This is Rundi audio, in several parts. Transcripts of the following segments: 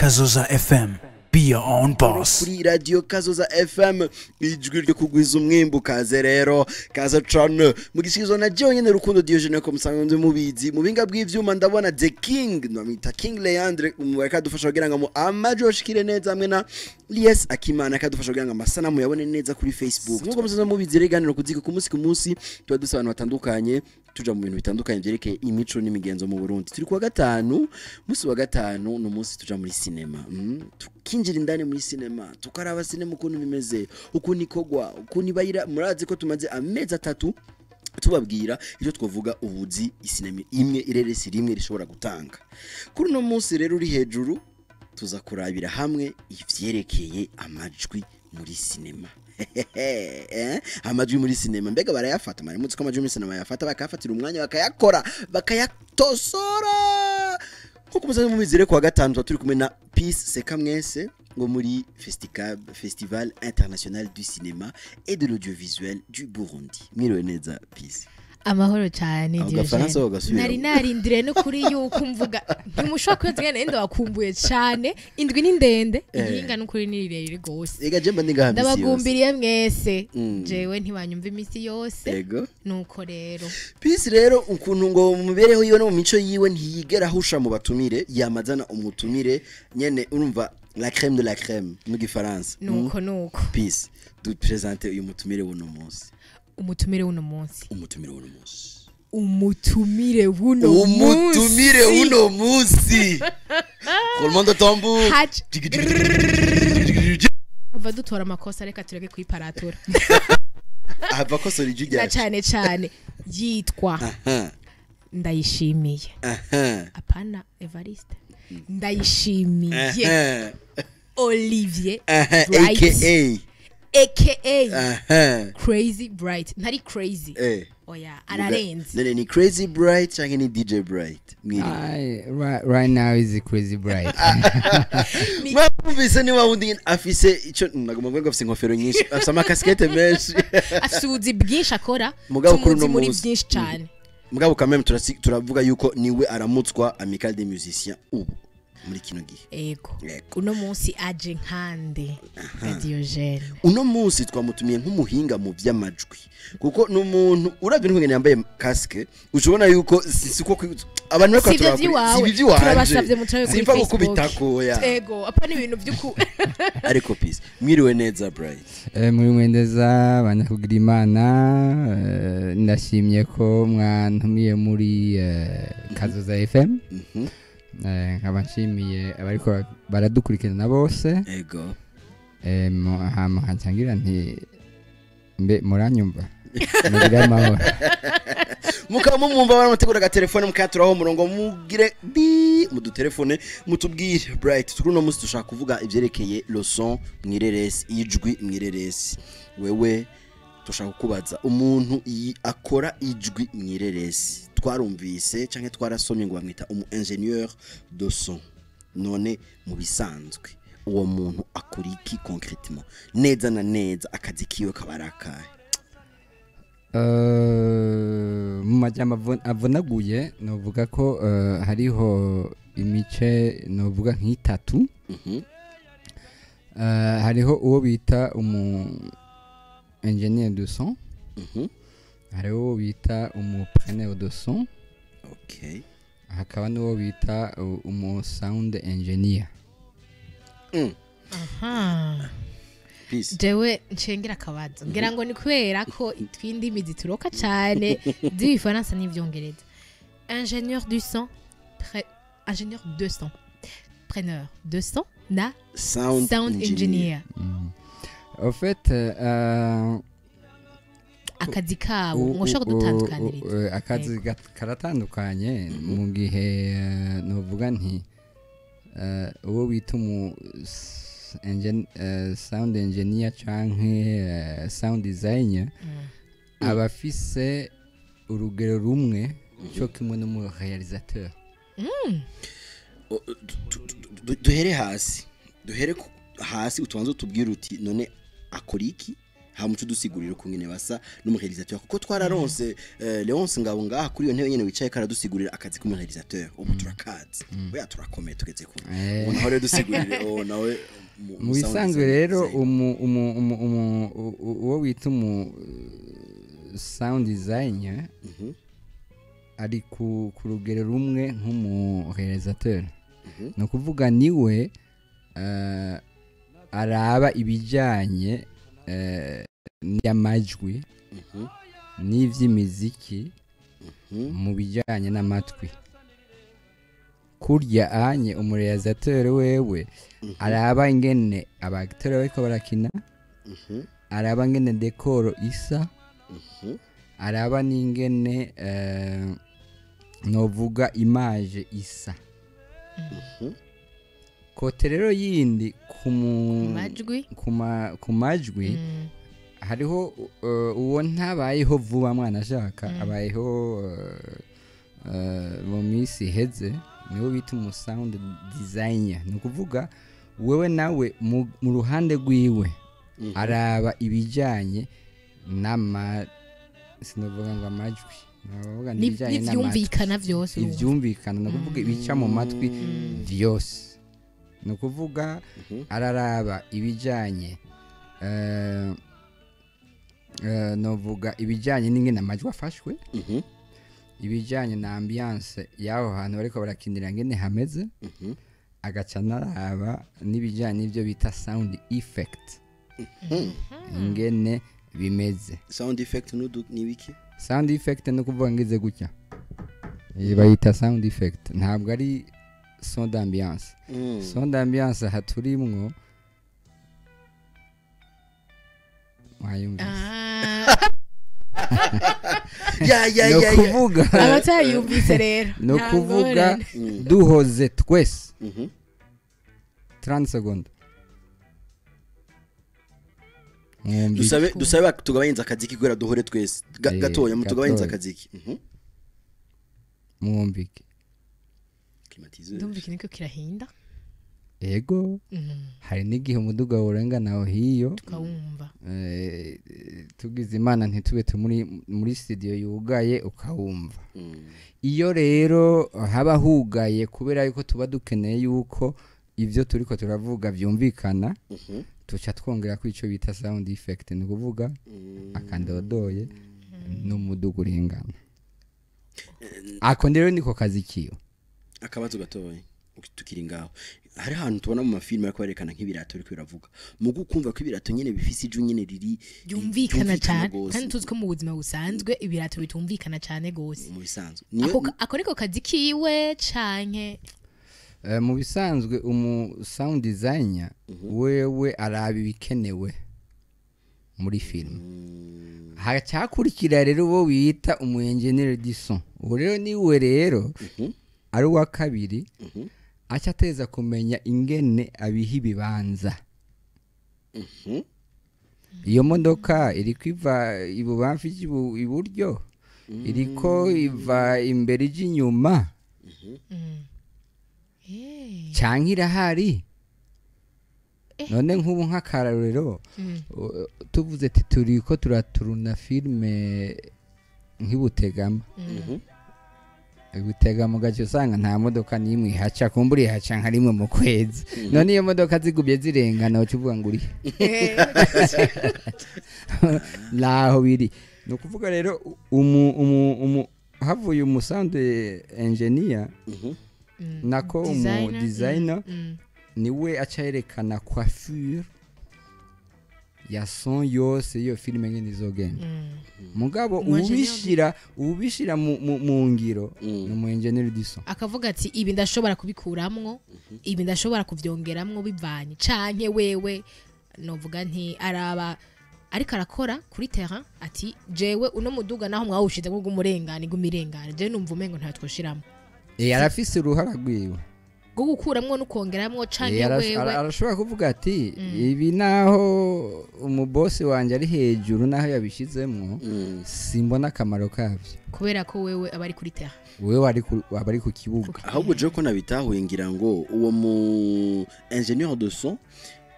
Kazoza FM. Be your own boss. Kuri Radio Kazoza FM, ijwi ryo kugwiza umwimbu. Kaze rero, kaze cane mugishikirizwa na jewe nyene, Rukundo Diogene, ko musanzwe mubizi. Mu binga bw'ivyuma ndabona The King, namwita King Leandre, akadufasha kugira ngo amajwi ashikire neza, hamwe na Lies Akimana akadufasha kugira ngo amasanamu yabone neza kuri Facebook. Nkuko musanzwe mubizi rero, iganiro kuziko ku munsi ku munsi tuba dusa abantu batandukanye, tuja mu bintu bitandukanye byerekeye imico n'imigenzo mu Burundi. Turi kuwa gatanu, musi wa gatanu ni umunsi tuja muri cinema, tukinjira indani muri cinema, tukaraba cinema ukuntu bimeze, ukuntu ikorwa, ukuntu ibayira. Murazi ko tumaze amezi 3 tubabwira icyo twavuga ubuzi isinema imwe, ireresi rimwe rishobora gutanga. Kuri uno munsi rero uri hejuru, tuza kurabira hamwe ivyerekeye amajwi muri cinema. Amajwi muri cinema, mbega barayafata? Mari muzi ko amajwi muri cinema bayafata, bakayafatira umwanya, bakayakora, bakayatosora? Nkuko musanzwe mubizi rero, kuwa gatanu tuba turi kumwe na Peace Sekamwese ngo muri Festival International du Cinéma et de l'Audiovisuel du Burundi. Mwiriwe neza, Peace? Amahoro cyane. Aho gafaransa Diogene. wagasubiramo. Nari narindiriye no kuri yuko mvuga ntimushobora kwibaza ingene ndabakumbuye cyane. Indwi ni ndende, igihinga n'ukuri ni rirerire gose. Ega je mba ndi ngaha misi yose. Ndabagumbiriye mwese. Jewe ntibanyumva iminsi yose. Nuko rero. Peace rero, ukuntu ngo mu mibereho yiwe no mu mico yiwe ntiyigera ahusha mu batumire, yamazana umutumire nyene, urumva, la crème de la crème mu gifaransa. Nuko nuko. Peace, du présente uyu mutumire w'uno munsi. Umutumire w'uno munsi. Umutumire w'uno munsi. Umutumire w'uno Umutumire munsi. w'uno munsi, roulement de tambour. Haji va dutora amakosa, reka tureke kwiparatura. Ava kosora ijwi Na ryacu. cane cane yitwa Ndayishimiye. Apana Evariste Ndayishimiye. Olivier Bright. AKA. AKA Crazy Bright. Ntari crazy. Oya, ararenze. None ni Crazy Bright canke ni DJ Bright? Mwiriwe. Right now is Crazy Bright. Mwumvise, ni wa wundi nyene afise ico nagomba kuvuga ngo afise inkofero nyinshi, afise amakasikete menshi. Afise ubuzi bwinshi akora. Mugabo kuri tumuzi uno muri munsi. byinshi cane. Mugabo quand même turavuga yuko niwe aramutswa Amicale des Musiciens ubu muri kino gihe. Ego. Ego. Uno munsi aje nkande, Diogene? Uno munsi twamutumiye nk'umuhinga mu by'amajwi, kuko n'umuntu uravye n'ukungene yambaye casque, ushobona yuko si uko abantu bariko Si ivyo vy'iwawe. si ivy'iwanje. Turabasavye muturabe kuri Simva Facebook. gukubitako ya. Ego, apana ibintu vy'uku. Ariko Peace, mwiriwe neza, Bright? Muri mwendeza banyakugira Imana, ndashimye ko mwantumiye muri Kazoza FM. Nkaba nshimiye abariko baradukurikirana bose. Hama nkancangira nti mbe muranyumva, mugire amahoro. Mukaba mumwumva, baramutegura agatelefone, mukaturaho umurongo, mugire bi mudutelefone, mutubwire. Bright, kuri uno munsi dushaka kuvuga ivyerekeye le son mwireresi, ijwi mwireresi. Wewe dushaka kukubaza, umuntu akora ijwi mwireresi, twarumvise canke twarasomye ngo bamwita umu ingénieur de son. None mu bisanzwe uwo muntu akora iki concrètement, neza na neza, akazi kiwe kaba ari akahe? Mu majambo avunaguye, novuga ko hariho imice novuga nk'itatu. Hariho uwo bita umu ingénieur de son, hariho uwo bita umu preneur de son, hakaba n'uwo bita umu sound engineer. Aha. Peace. Jewe ncengera akabazo, ngira ngo ni kubera ko tw'indimi zituroka cyane z'ibifaransa n'ivyongereza. Ingénieur du son, ingénieur de son, preneur de son na sound, sound engineer. En fait, Akazi kabo mwoshobora kudutandukaniriza? Akazi karatandukanye. Mu gihe novuga nti uwo bita umu sound engineer canke sound designer aba afise urugero rumwe cyo kimwe n'umu réalisateur. Duhere hasi, duhere hasi, utubanze utubwire uti none akora iki? Hama udusigurira uko nyene basa n'umuréalisateur, kuko twararonse Leonce Ngabo ngaha kuri iyo ntebe nyene wicaye, karadusigurira akazi k'umuréalisateur. Ubu turakazi, oya, turakomeye, tugeze kure. Ubu naho rero dusigurire, oh, nawe mu sound bisanzwe design- rero design. Umu umu umu umu uwo wita umu sound designer ari ku rugero rumwe nk'umuréalisateur. Ni ukuvuga niwe araba ibijyanye n'amajwi n'iby'imiziki mu bijyanye n'amatwi. Kurya anye umuréalisateur wewe araba ingene abacteurs bariko barakina, araba ingene décor isa, araba n'ingene novuga image isa. Côté rero yindi ku Majwi. Ku majwi hariho uwo ntabayeho vuba, mwana ashaka abayeho mu minsi iheze, niwe bita umu sound designer. Ni ukuvuga wewe nawe mu ruhande rwiwe araba ibijyanye n'ama, sinavuga ngo amajwi, navuga n'ibijyanye n'amatwi. N'ivyumvikana vyose, urumva. Ivyumvikana, ni ukuvuga ibica mu matwi vyose. Ni ukuvuga araraba ibijyanye novuga ibijyanye n'ingene amajwi afashwe, ibijyanye na ambiance y'aho hantu bariko barakinira, ngene hameze, agaca anaraba n'ibijyanye n'ibyo bita sound effect, ingene bimeze. Sound effect nudu ni ibiki? Sound effect ni ukuvuga ngize gutya. Iyi bayita sound effect, ntabwo ari son d'ambiance. Son d'ambiance aha turimwo mwayumvise. Ah, ya Ni ya ya ukuvuga abatayumvise rero, ni nta ukuvuga ngorane. Duhoze twese 30 secondes, mwumvise. Dusabe tugabanyirize akaziki kubera duhore twese. Gatoya mutugabanyirize gatoya. akaziki. Mwumvike. Climatiseur. Ndumva ikintu ko kirahinda. Ego, hari n'igihe umuduga urengana aho hiyo, tukawumva. Tugize imana ntitube muri studio yugaye, ukawumva. Iyo rero haba hugaye, kubera yuko tuba dukeneye yuko ibyo turiko turavuga byumvikana, tuca twongera ko icyo bita sound effect, ni ukuvuga akandodoye n'umuduga urengana. Ako rero niko kazi kiyo. Akabazo gatoya tukiri ngaho: hari ahantu tubona mu mafilime ariko berekana nk'ibirato biriko biravuga, mu gukumva ko ibirato nyene bifise ijwi nyene riri Byumvikana cyane. Gose. Kandi tuzi ko mu buzima busanzwe ibirato bitumvikana cyane gose. Mu bisanzwe niyo. Ako niko kazi kiwe canke? Mu bisanzwe umu sound designer wewe araba ibikenewe muri filime. Hacyakurikira rero uwo bita umu ingénieur du son. Uwo rero niwe rero ari uwa kabiri, aca ateza kumenya ingene abiha ibibanza. Iyo modoka iriko iva ibubamfu ija iburyo, iriko iva imbere ija inyuma, canke irahari. None nk'ubu nk'akarorero, tuvuze ati turiko turaturuna filime nk'ibutegama, Butegama ugaca usanga nta modoka n'imwe ihaca, kumbura ihaca nka rimwe mu kwezi. None iyo modoka zigumye zirengana, uca uvuga ngo urihe? Naho biri, ni ukuvuga rero umu havuye umu sound engineer, nako umu Designer. Designer niwe aca yerekana coiffure ya son yose iyo filime ngene izogenda. Mugabo Umu engineer ubishira mu ngiro ni umu engineer du son. Akavuga ati ibi ndashobora kubikuramwo, ibi ndashobora kuvyongeramwo, bivanye canke wewe novuga nti araba ariko arakora kuri terrain, ati jewe uno muduga naho mwawushize ngo gumurengane gumirengane, jewe numva umengo nta twoshiramo. Arafise uruhara rwiwe bwo gukuramwo no kongeramwo canke wewe arashobora kuvuga ati ibi naho umubosi wanje ari hejuru, naho yabishizemwo, simbona akamaro kabyo. Kubera ko wewe aba ari kuri terrain. Wewe aba ari ku kibuga. Ahubwo jewe ko nabitahuye, ngira ngo uwo mu ingénieur de son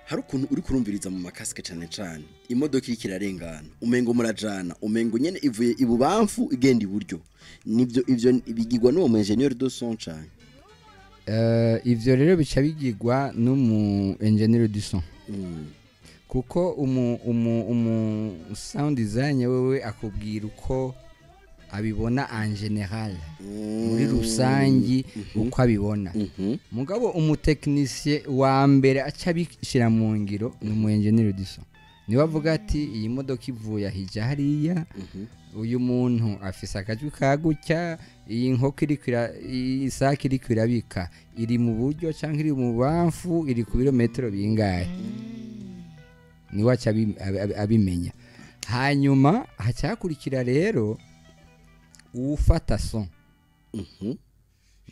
Hari ukuntu uri kurumviriza mu makasike, cane cane imodoka iriko irarengana, umengo murajana, umengo nyene ivuye ibubamfu igenda iburyo. Nivyo ivyo bigirwa n'uwo mu ingénieur de son cane? Ivyo rero bica bigirwa n'umu ingénieur du son, kuko umu sound design wewe akubwira uko abibona en général, muri rusangi uko abibona. Mugabo umutekinisiye wa mbere aca abishyira mu ngiro ni umu ingénieur du son. Niwe avuga ati: "Iyi modoka ivuye ahija hariya, uyu muntu afise akajwi ka gutya, iyi nkoko iriko iyi isake iriko irabika iri mu buryo cyangwa iri mu bamfu, iri ku birometero bingahe." Niwe aca abimenya. Hanyuma hacakurikira rero uwufata son.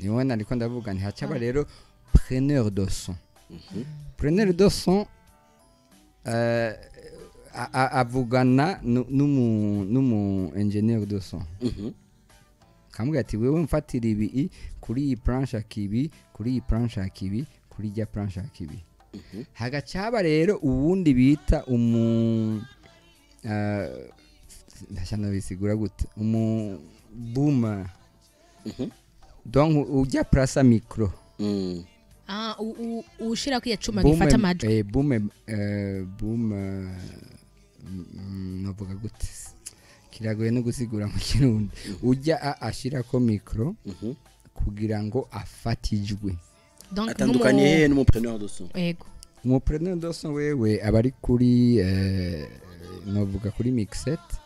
Niwe nariko ndavuga ntihacaba rero preneur de son. Preneur de son avugana n'umu ingénieur de son, kamubwira ati: "Wewe mfatira ibi kuri iyi planche, akibi kuri iyi planche, akibi kuri ijya planche, akibi." Hagacaba rero uwundi bita umu ndashana bisigura gute, umu boomer, donc ujya plasa micro. Ah, ushira ko cuma gifata amajwi. Boom, boom, novuga gute, kiragoye no gusigura mu Kirundi. Ujya ashirako micro kugira ngo afate ijwi. Donc Atandukanye hehe n'umupreneur de son? Yego. Umupreneur de son wewe aba ari kuri novuga kuri mixette,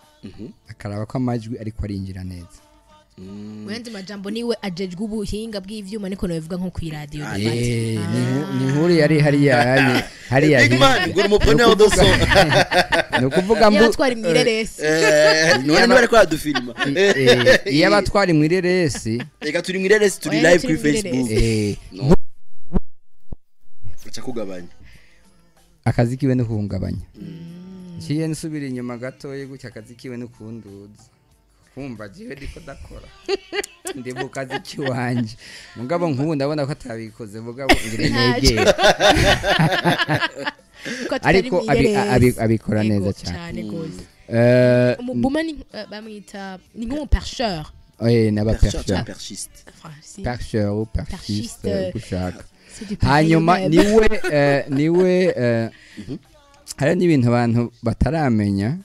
akaraba ko amajwi ariko arinjira neza. Mu yandi majambo, niwe ajejwe ubuhinga bw'ivyuma, niko nobivuga, nko kw'iradiyo. Ah, dufate. Ni inkuru yari hariya hariya Big man, hirya. Ngo umupreneur de son. Ni ukuvuga iyo abatwara mw'ireresi. None niba ariko aradufilima. Iyo abatwara mw'ireresi. Reka, turi mw'ireresi, turi Oya, live turi kuri mw'ireresi. Facebook. No. Aca kugabanya. Akazi kiwe no kuhungabanya. Nciye nsubira inyuma gatoya gutya, akazi kiwe no kunduza, kumva jewe ndiko ndakora, ndi mu kazi kiwanje. Mugabo nk'ubu ndabona ko atabikoze, mugabo ngire negere. Ko tutari Ariko mw'ireresi. abikora Yego, neza cyane. Cyane gose. Umubuma ni bamwita ni nk'umupercheur. N'aba Percheur percheur. Perchiste. Enfin, si. Percheur ou perchiste. Perchiste. Uko ushaka. C'est du pareil Hanyuma au même. niwe hari n'ibintu abantu bataramenya,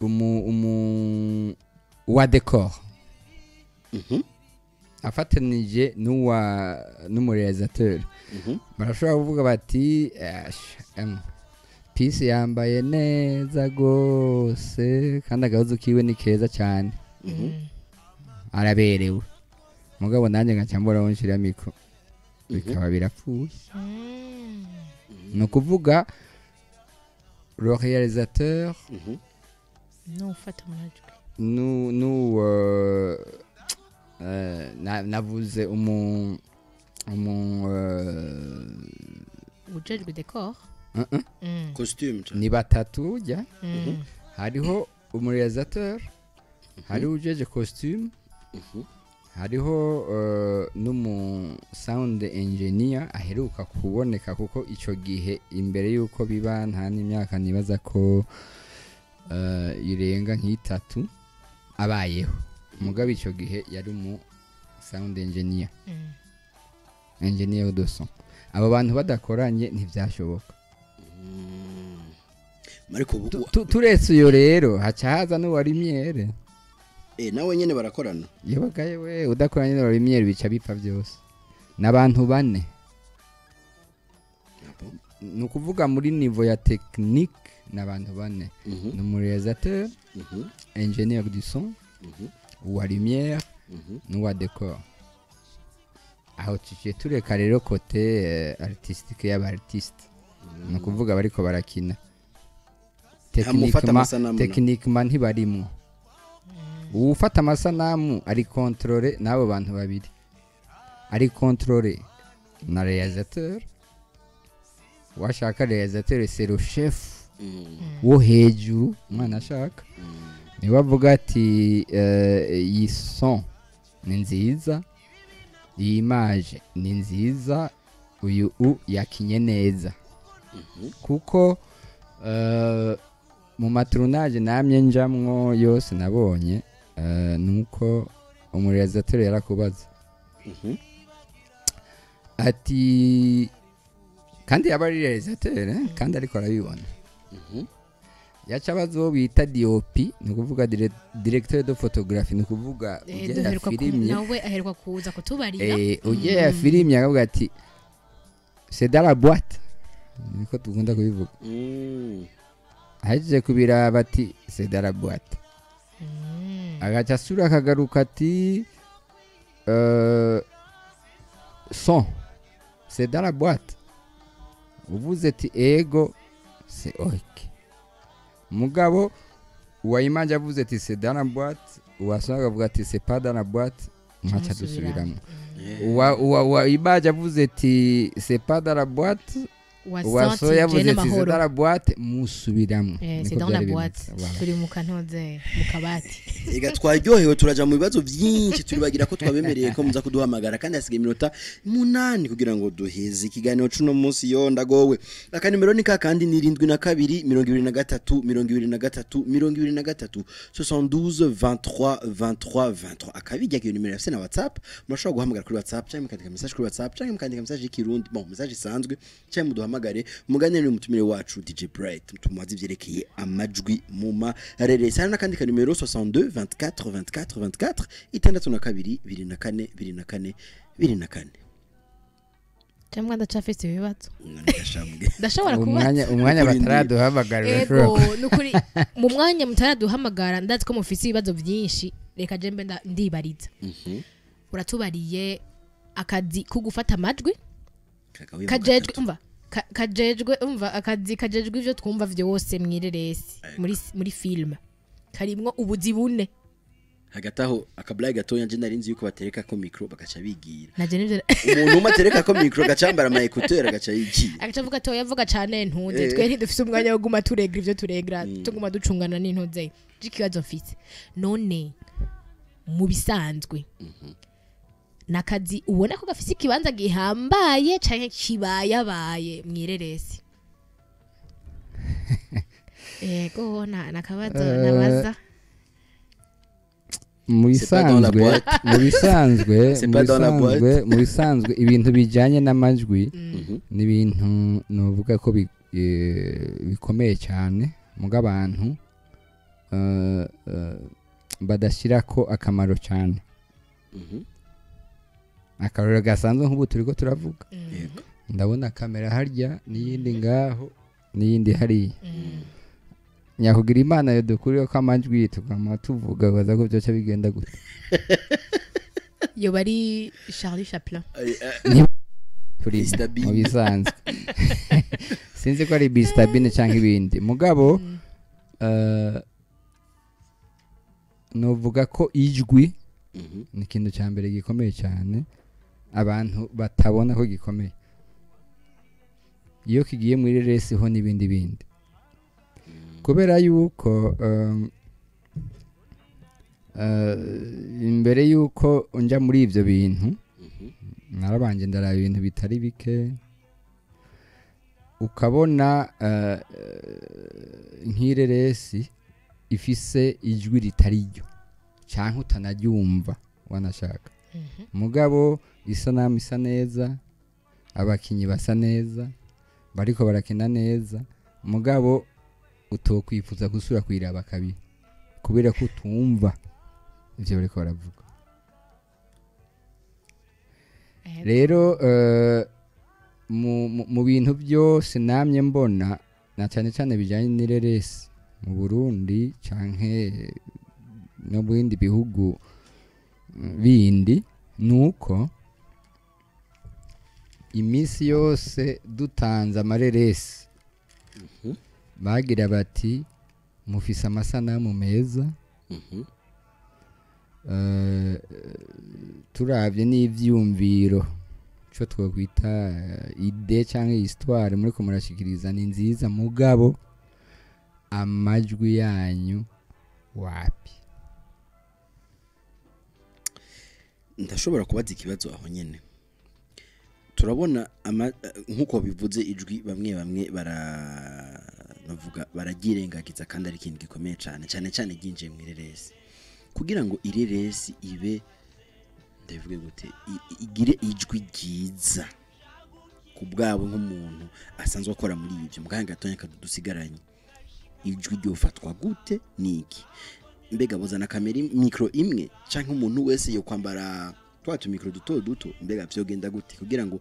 umu wa décor afatanije n'uwa n'umurealisateur barashobora kuvuga bati: "Pisi yambaye neza gose kandi agahuzu kiwe ni keza cyane, araberewe." Mugabo nanjye nkaca mbura aho nshira micro, bikaba birapfuye. Ni ukuvuga le réalisateur No ufata amajwi. Nu navuze umu Ujejwe décor. Costume. Ni batatu ujya. Hariho umurealisateur, hariho ujeje costume, hariho n'umu sound engineer aheruka kuboneka, kuko ico gihe imbere y'uko biba nta n'imyaka nibaza ko irenga nk'itatu abayeho. Mugabo ico gihe yari umu sound engineer, engineer de son. Abo bantu badakoranye ntivyashoboka. Ariko ubu Turetse uyo rero, haca haza n'uwa lumière. Nawe nyene barakorana. Yabagaye we udakoranye n'uwa lumière bica bipfa byose. N'abantu bane. Ni ukuvuga muri niveau ya technique n'abantu bane: ni umurealisateur, ingénieur du son, uwa lumière n'uwa décor. Aho tuciye tureka rero côté artistique y'aba artiste, ni ukuvuga bariko barakina. Amufata amasanamu na- Techniquement ntibarimwo. Uwufata amasanamu ari contrôlé n'abo bantu babiri, ari contrôlé na réalisateur. Washaka réalisateur, c'est le chef wo hejuru. Umwana ashaka niwe avuga ati: "Iyi son ni nziza, iyi image ni nziza." Uyu u yakinye neza, kuko mu ma tournage namye njamwo yose nabonye, nuko umu réalisateur yarakubaza ati, kandi yaba ari réalisateur, kandi ariko arabibona, yaca abaza uwo bita DOP, ni ukuvuga directeur de photographie, ni ukuvuga ujya Duheruka yafirimye. Nawe aheruka kuza kutubarira. Ujya yafirimye akavuga ati: "C'est dans la boîte?" Niko dukunda kubivuga. Ahejeje kubiraba ati: "C'est dans la boîte." Agaca asura akagaruka ati: "Son, c'est dans la boîte?" Uvuze ati: "Ego", c'est ok. Mugabo uwayimanje avuze ati: "C'est dans la boîte", uwasoma akavuga ati: "C'est pas dans la boîte", nkaca dusubiramo. Uwa image avuze ati: "C'est pas dans la boîte", uwaso yavuze ati: "C'est dans la boîte", musubiramo. C'est dans la boîte. Turi mu kantoze, mu kabati. Ega twaryohewe, turaja mu bibazo byinshi, turibagira ko twabemereye ko muza kuduhamagara, kandi hasigaye iminota 8 kugira ngo duheze ikiganiro cuno munsi. Yo ndagowe. Akanimero ni kakandi, ni 72 23 23 23, 72 23 23 23. Akabijya iyo nimero yafise na WhatsApp. Murashobora guhamagara kuri WhatsApp, cyangwa mukandika message kuri WhatsApp, cyangwa mukandika message y'ikirundi, bon, message isanzwe, cyangwa muduhamagare muganire n'umutumire wacu DJ Bright, tumubaze ivyerekeye amajwi mu mareresi. Hari n'akandi kanimero, 62 24 24 24, 62 24 24 24. Cyangwa ndacafise ibibazo. None gashamwe. Ndashobora kubaza? Umwanya Ukurindira. bataraduhamagara. Ego, nukuri mu mwanya mutaraduhamagara, ndazi ko mufise ibibazo byinshi. Reka jembe ndibariza. Uratubariye akazi ko gufata amajwi Kagabuye mu kajejwe gatatu. Umva, kajejwe, umva, akazi kajejwe ivyo twumva vyose mwireresi, muri film, karimwo ubuzi bune. Hagati aho, akablaye gatoya, nje nari nzi yuko batereka ko micro bagaca bigira. Naje nivyo. Umuntu umwe atereka ko micro, agacambara ama écouteur, agaca yigira. Agaca avuga ati: "Yavuga cane ntunze." Eh. Twe ntidufise umwanya wo guma turegra ivyo turegra, tuguma ducungana n'intuze. Ikibazo mfise none, mu bisanzwe nakazi ubona ko gafise ikibanza gihambaye canke kibayabaye mwireresi? Ego, na nakabazo nabaza. Mu C'est pas dans la bisanzwe boîte. mu bisanzwe C'est mu pas dans la bisanzwe mu bisanzwe ibintu bijyanye n'amajwi ni ibintu nuvuga ko bikomeye cyane, muga abantu badashyira ko akamaro cyane. Akarorero gasanzwe, nk'ubu turi ko turavuga, ndabona kamera harya, n'iyindi ngaho, n'iyindi hariya. Nyakugira Imana yo dukuriye ko amajwi, tukama tuvuga, baza ko byoca bigenda gute? Yoba ari Charlie Chaplin. Turi Mr. Bean. Mu bisanzwe sinzi ko ari Mr. Bean cyangwa ibindi, mugabo novuga ko ijwi ni ikintu cya mbere gikomeye cyane abantu batabona ko gikomeye. Iyo kigiye muri resi ho n'ibindi bindi, kubera yuko imbere yuko njya muri ibyo bintu, narabanje ndaraba ibintu bitari bike, ukabona nk'ireresi ifise ijwi ritari ryo cyangwa utanaryumva wanashaka, mugabo isanamu isa neza, abakinyi basa neza, bariko barakina neza, mugabo utokwifuza gusubira kuyiraba kabiri kubera ko utumva ivyo bariko baravuga. Rero mu bintu byose namye mbona, na cyane cyane bijyanye n'ireresi mu Burundi canke no mu bindi bihugu bindi, nuko iminsi yose dutanze amareresi, bagira bati: "Mufise amasanamu meza, turavye n'ivyumviro cyo twokwita idée canke histoire muriko murashikiriza ni nziza, mugabo amajwi yanyu wapi." Ndashobora kubaza ikibazo aho nyene? Turabona nkuko bivuze, ijwi bamwe bamwe baravuga bararyirengagiza, kandi ari ikintu gikomeye cyane cyane cyane ryinjiye mu ireresi. Kugira ngo ireresi ibe, ndabivuge gute, igire ijwi ryiza, ku bwabo nk'umuntu asanzwe akora muri ibyo, mu kanya gatonya kadusigaranye, ijwi ryofatwa gute? Niki mbega bozana kamera, micro imwe, canke umuntu wese yo kwambara twa tu micro duto duto? Mbega vyogenda gute kugira ngo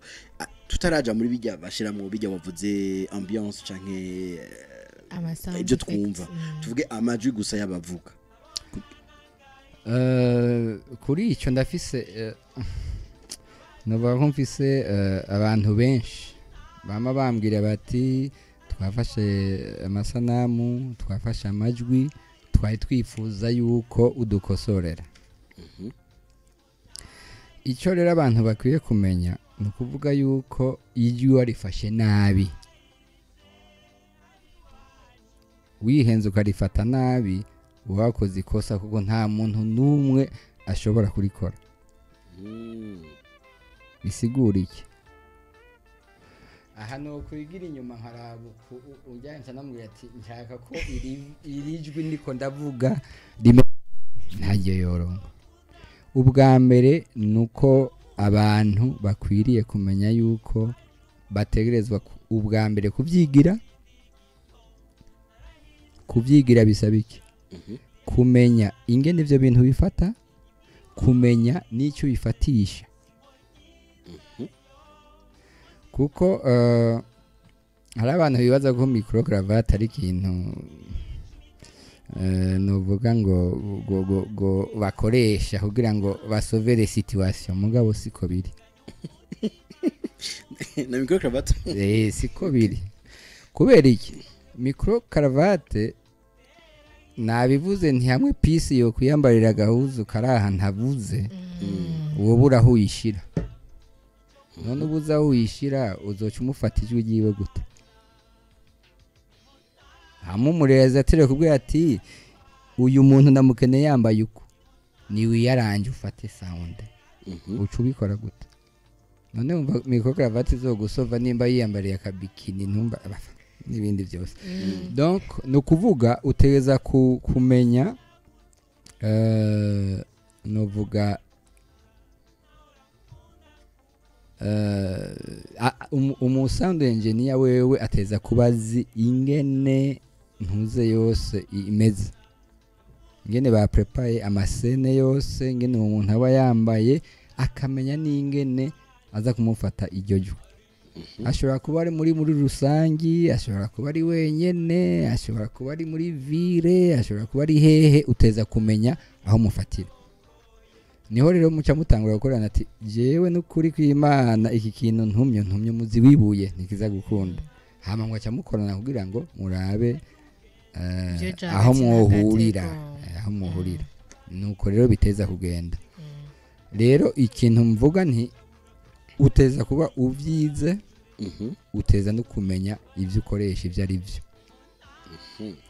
tutaraja muri bijya bashiramwo, bijya wavuze, ambiance canke Ama sound ibyo effects, twumva, tuvuge amajwi gusa y'abavuga? Kuri icyo ndafise, novuga ko mfise abantu benshi bama bambwira bati: "Twafashe amasanamu, twafashe amajwi, twari twifuza yuko udukosorera." Icyo rero abantu bakwiye kumenya ni ukuvuga yuko ijwi warifashe nabi, wihenze ukarifata nabi, uba wakoze ikosa, kuko nta muntu n'umwe ashobora kurikora. Bisigura iki? Aha ni ukwigira inyuma nkaraba ujyanye, namubwira ati: "Nshaka ko iri jwi ndiko ndavuga ntajye yoronka." Ubwa mbere ni uko abantu bakwiriye kumenya yuko bategerezwa ubwa mbere kubyigira. Kubyigira bisaba iki? Kumenya ingene ivyo bintu bifata, kumenya n'icyo bifatisha, kuko hari abantu bibaza ko micro cravate ari ikintu, nuvuga ngo bakoresha kugira ngo basovere situation, mugabo siko biri. Na micro cravate? Siko biri. Kubera iki? Micro cravate, nabivuze, nti hamwe pisi yo kuyambarira agahuzu kari aha ntavuze, uwo bura aho uyishira. None ubuze aho uyishira, uzoca umufata ijwi ryiwe gute? Hamwe umurezi atere kubwira ati: "Uyu muntu ndamukeneye yambaye uku, ni wiyaranje ufate sound," uca ubikora gute? None wumva micro cravate izogusova nimba yiyambariye akabikini, ntumba n'ibindi byose? Donc ni ukuvuga utegereza kumenya, nuvuga umu sound engineer wewe ateza kuba azi ingene ntuze yose imeze, ingene baprepaye amasene yose, ingene uwo muntu aba yambaye, akamenya n'ingene aza kumufata iryo jwi. Ashobora kuba ari muri rusangi, ashobora kuba ari wenyene, ashobora kuba ari muri ville, ashobora kuba ari hehe. Uteza kumenya aho mufatira. Niho rero muca mutangura gukorana, ati: "Jewe n'ukuri kw'Imana, iki kintu ntumye muzi wibuye ntikiza gukunda." Hama ngo aca mukorana kugira ngo murabe Ivyo ja aho hagati na mwohurira. hagati, Aho muhurira. Nuko rero biteza kugenda. Rero ikintu mvuga nti uteza kuba uvyize, uteza no kumenya ivyo ukoresha ivyo ari byo.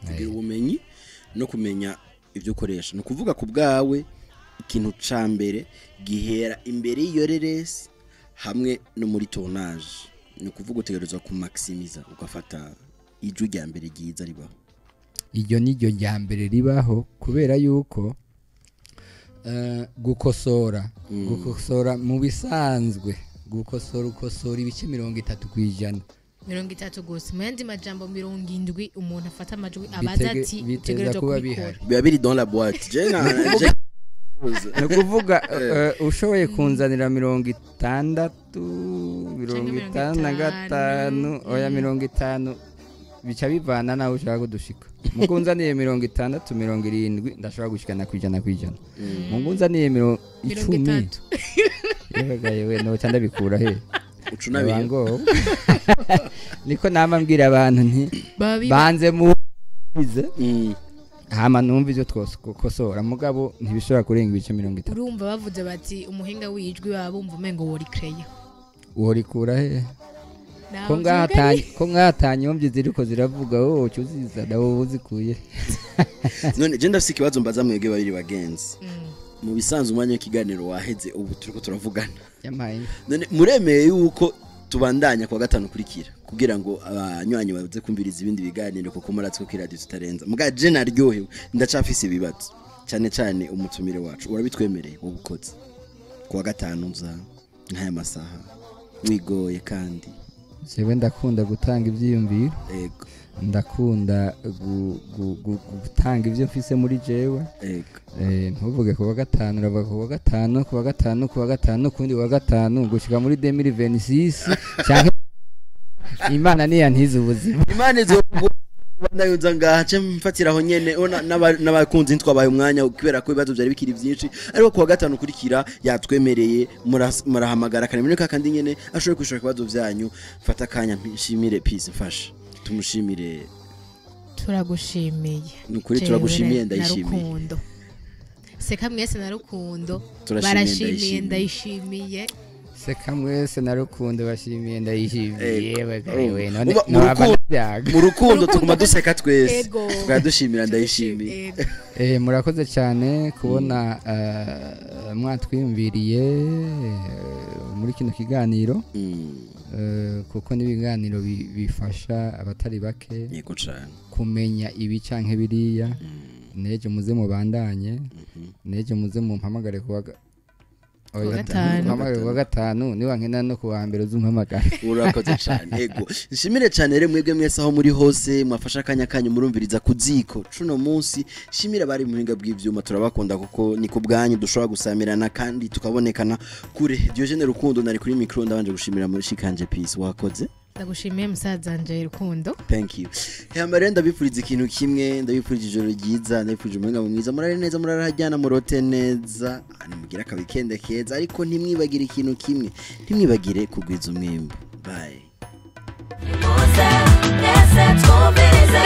Kugira ubumenyi no kumenya ibyo ukoresha. Ni ukuvuga ku bwawe, ikintu ca mbere gihera imbere y'iyo reresi hamwe no muri tournage, ni ukuvuga utegerezwa kumaximiza, ugafata ijwi rya mbere ryiza ribaho. Iryo ni ryo rya mbere ribaho, kubera yuko gukosora mu bisanzwe, gukosora ukosora ibice 30%. 30 gusa. Mu yandi majambo, 70 umuntu afata amajwi abaza ati Biteza utegerezwa kuba kubikora. bihari. Biba biri dans la boîte. Je na Ni ukuvuga ushoboye kunzanira 60, 55, oya, 50, bica bivana naho ushaka kudushika. Mukunzaniye 60, 70, ndashobora gushikana 100%. Mukunzaniye mirongo mirongo icumi, itatu, yewe yewe, noca ndabikura he? Ucunabiye. Ngo niko nama mbwira abantu nti babi banze mubize, hama numva ivyo twokosora, mugabo ntibishobora kurenga ibice 30. Urumva bavuze bati umuhinga w'ijwi, baba bumva umengo wori créer. Worikura he ko ngaha atanyombye ziriko ziravuga, wowe uca uzizana, wowe uzikuye? None je ndafise ikibazo mbaza mwebwe babiri bagenzi. Mu bisanzwe umwanya w'ikiganiro waheze, ubu turiko turavugana. Yampaye. None muremeye yuko tubandanya kuwa gatanu kurikira kugira ngo abanywanyi baze kumviriza ibindi biganiro, kuko muratsi ko kiradiyo tutarenza? Muga je naryohewe, ndacafise ibibazo cyane cyane umutumire wacu. Urabitwemereye wowe ukoze kuwa gatanu nza nk'aya masaha wigoye kandi? Jewe ndakunda gutanga ibyiyumviro. Ndakunda gutanga ibyo mfise muri jewe. Ntuvuge kuwa gatanu, uravuga kuwa gatanu, kuwa gatanu, kuwa gatanu, kundi wa gatanu, gushika muri 2026 canke Imana niyantiza ubuzima. Imana izo ngaha ce mfatiraho nyene ona n'abakunzi ntitwabaye umwanya kubera ko ibibazo byari bikiri byinshi, ariko kuwa gatanu kurikira yatwemereye, murahamagara akanemero kandi nyene ashoboye kwishura ibibazo byanyu. Fata akanya nshimire Peace, mfasha tumushimire. Turagushimiye. Nukuri. Jewe Turagushimiye. na Ndayishimiye. Rukundo, seka mwese na Rukundo. Turashimiye. Barashimiye. Ndayishimiye. Ndayishimiye. Seka mwese na Rukundo bashimiye ndayishimiye. Yewe gawe, none Uba- mu nohava rukundo- ndavyaga. Mu rukundo tuguma duseka twese. Tukaba dushimira Ndayishimiye. Murakoze cyane kubona mwatwiyumviriye muri kino kiganiro, kuko n'ibiganiro bifasha abatari bake Yego cyane. kumenya ibi canke biriya. Nejo muze mubandanye, nejo muze mumpamagare kuwa oya, gatanu. mumpamagare kuwa gatanu, niba nkena no kuwa mbere uzumpamagare. Urakoze cyane. Yego, nshimire cyane rero mwebwe mwese aho muri hose mwafashe akanya kanyu murumviriza ku ziko cuno munsi. Shimire abari mu buhinga bw'ivyuma, turabakunda kuko ni ku bwanyu dushobora gusamirana kandi tukabonekana kure. Diogene Rukundo nari kuri micro, ndabanje gushimira muri shikanje Peace, wakoze. Ndagushimiye musaza wanje Rukundo. Thank you. Hama rero ndabifuriza ikintu kimwe, ndabifurije ijoro ryiza, ndabifurije umuhinga mwiza, murare neza, murarahajyana, murote neza, nimugire akawikende keza, ariko ntimwibagire ikintu kimwe, ntimwibagire kugwiza umwimbu. Bye.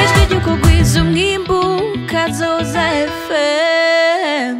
Ijwi ry'ukugwiza umwimbu, Kazoza FM.